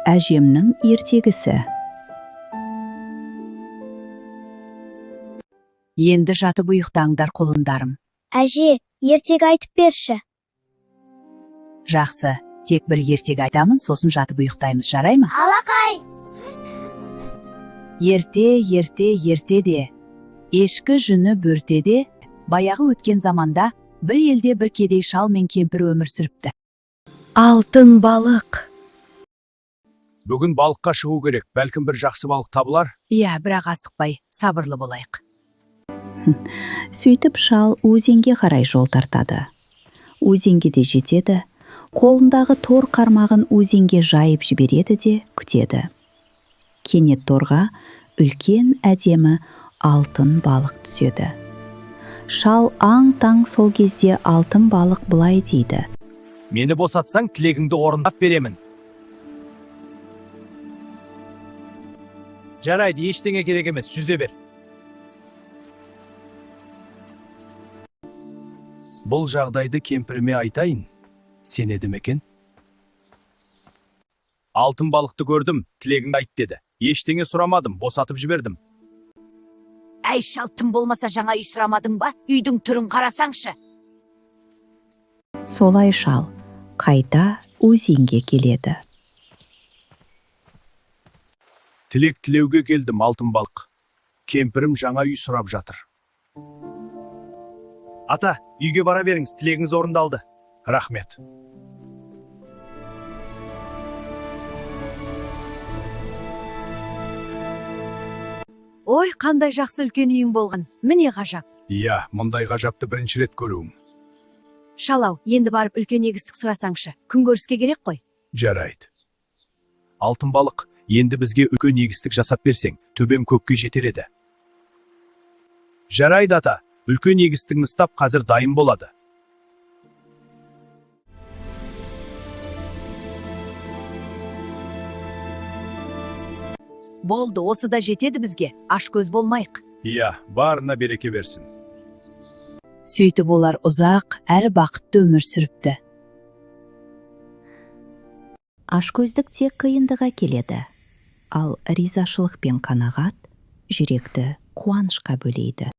Әжемнің ертегісі. Енді жатып ұйықтаңдар, құлындарым. Әже, ертегі айтып берші. Жақсы, тек бір ертегі айтамын, сосын жатып ұйықтаймыз, жарай ма? Алақай! Ерте, ерте, ерте де, ешкі жүні бөртеде, баяғы өткен заманда бір елде бір кедей шал мен кемпір өмір сүріпті. Алтын балық. Бүгін балыққа шығу керек, бәлкім бір жақсы балық табылар. Иә, бірақ асықпай, сабырлы болайық. Сөйтіп шал өзенге қарай жол тартады. Өзенге де жетеді, қолындағы тор қармағын өзенге жайып жібереді де күтеді. Кенет торға үлкен әдемі алтын балық түседі. Шал аң-таң. Сол кезде алтын балық былай дейді: Мені босатсаң, тілегіңді орындап беремін. Жарайды, ештеңе керек емес, жүзе бер. Бұл жағдайды кемпіріме айтайын, сенеді ме екен? Алтын балықты көрдім, тілегіңді айт деді. Ештеңе сұрамадым, босатып жібердім. Әй, шал, тым болмаса жаңа үй сұрамадың ба? Үйдің түрін қарасаңшы. Солай шал қайта өзенге келеді. Тілек тілеуге келдім, алтын балық. Кемпірім жаңа үй сұрап жатыр. Ата, үйге бара беріңіз, тілегіңіз орындалды. Рахмет. Ой, қандай жақсы үлкен үйің болған. Міне ғажап. Иә, мұндай ғажапты бірінші рет көруім. Шалау, енді барып үлкен егістік сұрасаңшы. Күнкөріске керек қой. Жарайды. Алтын балық, енді бізге үлкен егістік жасап берсең, төбем көкке жетер еді. Жарайды, ата, үлкен егістігіңіз тап қазір дайын болады. Болды, осы да жетеді бізге. Аш көз болмайық. Иә, барына береке берсін. Сөйтіп олар ұзақ әрі бақытты өмір сүріпті. Ашкөздік тек қиындық әкеледі, ал ризашылық пен қанағат жүректі қуанышқа бөлейді.